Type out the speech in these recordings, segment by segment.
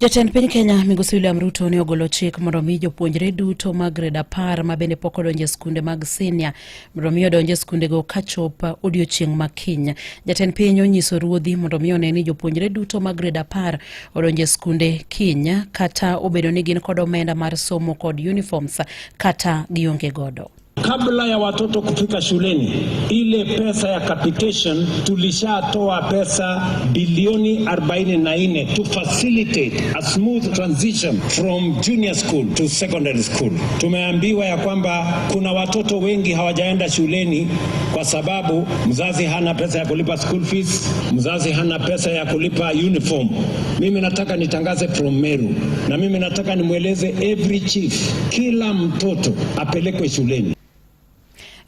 Jatend piny Kenya Migosi William Ruto ne ogolo chik mondo mi jopuonjre duto mag grade 10 ma bende pok odonjo e skunde mag senior mondo mi odonj e skundego kachop odiochieng' ma kiny. Jatend piny onyiso ruodhi mondo mi one ni jopuonjre duto mag grade 10 odonjo e skunde kiny kata obedo ni gin kod omenda mar somo kod uniforms kata gionge godo. Kabla ya watoto kufika shuleni, ile pesa ya capitation tulishatoa pesa bilioni 44 to facilitate a smooth transition from junior school to secondary school. Tumeambiwa ya kwamba kuna watoto wengi hawajaenda shuleni kwa sababu mzazi hana pesa ya kulipa school fees, mzazi hana pesa ya kulipa uniform. Mimi nataka nitangaze from Meru, na mimi nataka nimweleze every chief, kila mtoto apelekwe shuleni.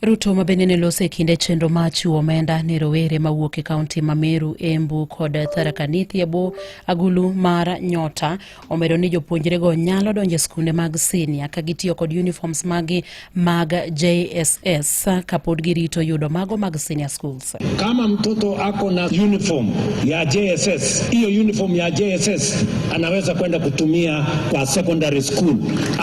Ruto ma bende ne loso e kinde chenro mar chiwo omenda ne rowere mawuok e kaunti ma Meru, Embu kod Tharaka Nithi e bwo agulu mar Nyota omedo ni jopuonjrego nyalo donjo e skunde mag senior ka gitiyo kod uniforms magi mag JSS kapod girito yudo mago mag senior schools. Kama mtoto ako na uniform ya JSS, hiyo uniform ya JSS anaweza kwenda kutumia kwa secondary school,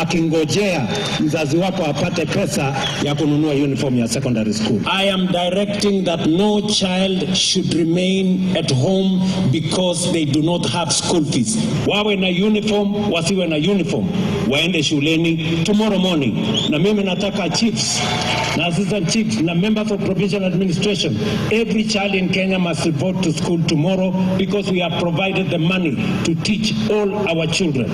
akingojea mzazi wako apate pesa ya kununua uniform ya secondary school. I am directing that no child should remain at home because they do not have school fees. Wawe na uniform, wasiwe na uniform, waende shuleni tomorrow morning. Na mimi nataka chiefs na assistant chiefs na members of provincial administration, every child in Kenya must report to school tomorrow because we have provided the money to teach all our children.